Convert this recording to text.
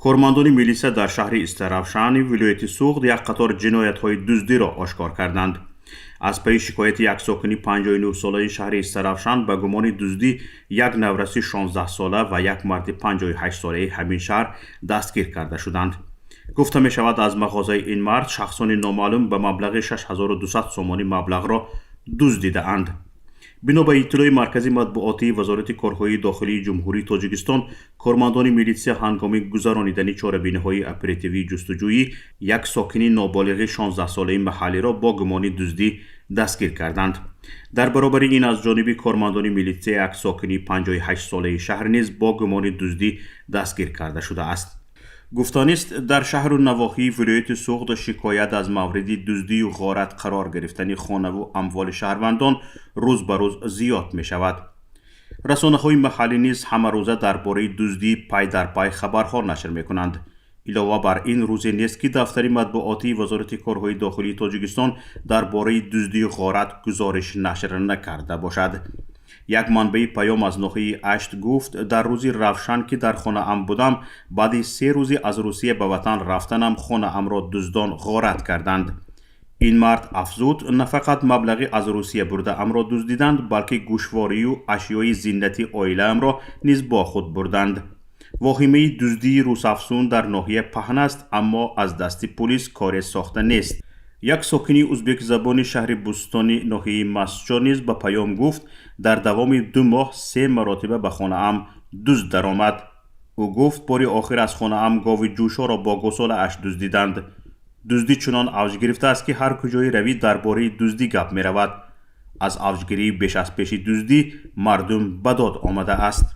Кормандони милиса дар шаҳри Истаравшани вилояти Суғд як қатор ҷиноятҳои дуздиро ошкор карданд. Аз пайи шикояти як сокини 59-солаи шаҳри Истаравшан ба гумони дуздӣ як навраси 16-сола ва як марди 58-солаи ҳамин шаҳр дастгир карда шуданд. Гуфта мешавад, аз мағозаи ин мард шахсони номаълум ба маблағи 6200 сомонӣ маблағро дуздидаанд. Бино ба иттилои Маркази матбуотии Вазорати корҳои дохилии Ҷумҳурии Тоҷикистон, кормандони милитсия ҳангоми гузаронидани чорабиниҳои оперативии ҷустуҷӯӣ як сокини ноболиғи 16-солаи маҳаллиро бо гумони дуздӣ дастгир карданд. Дар баробари ин, аз ҷониби кормандони милитсия як сокини 58-солаи шаҳр низ бо гумони дуздӣ дастгир карда шудааст. Гуфтанист, дар шаҳру навоҳии вилояти Суғд шикоят аз мавриди дуздию ғорат қарор гирифтани хонаву амволи шаҳрвандон рӯз ба рӯз зиёд мешавад. Расонаҳои маҳаллӣ низ ҳамарӯза дар бораи дуздӣ пай дар пай хабарҳо нашр мекунанд. Илова бар ин, рӯзе нест, ки дафтари матбуотии Вазорати корҳои дохилии Тоҷикистон дар бораи дуздию ғорат гузориш нашр накарда бошад. Як манбаи паём аз ноҳияи Ашт гуфт: «Дар рӯзи равшан, ки дар хонаам будам, баъди 3 рӯзи аз Русия ба ватан рафтанам, хонаамро дуздон ғорат карданд». Ин мард афзуд: «На фақат маблағи аз Русия бурдаамро дуздиданд, балки гӯшворию ашёи зинати оилаамро низ бо худ бурданд». Воҳимаи дуздии рӯзафзун дар ноҳия паҳн аст, аммо аз дасти пулис коре сохта нест. Як сокини узбекзабони шаҳри Бӯстони ноҳияи Мастчо низ ба паём гуфт: «Дар давоми 2 моҳ се маротиба ба хонаам дузд даромад». Ӯ гуфт: «Бори охир аз хонаам гови ҷӯшоро бо гусолааш дуздиданд. Дуздӣ чунон авҷ гирифтааст, ки ҳар куҷое равӣ, дар бораи дуздӣ гап меравад. Аз авҷгирии беш аз пеши дуздӣ мардум ба дод омадааст.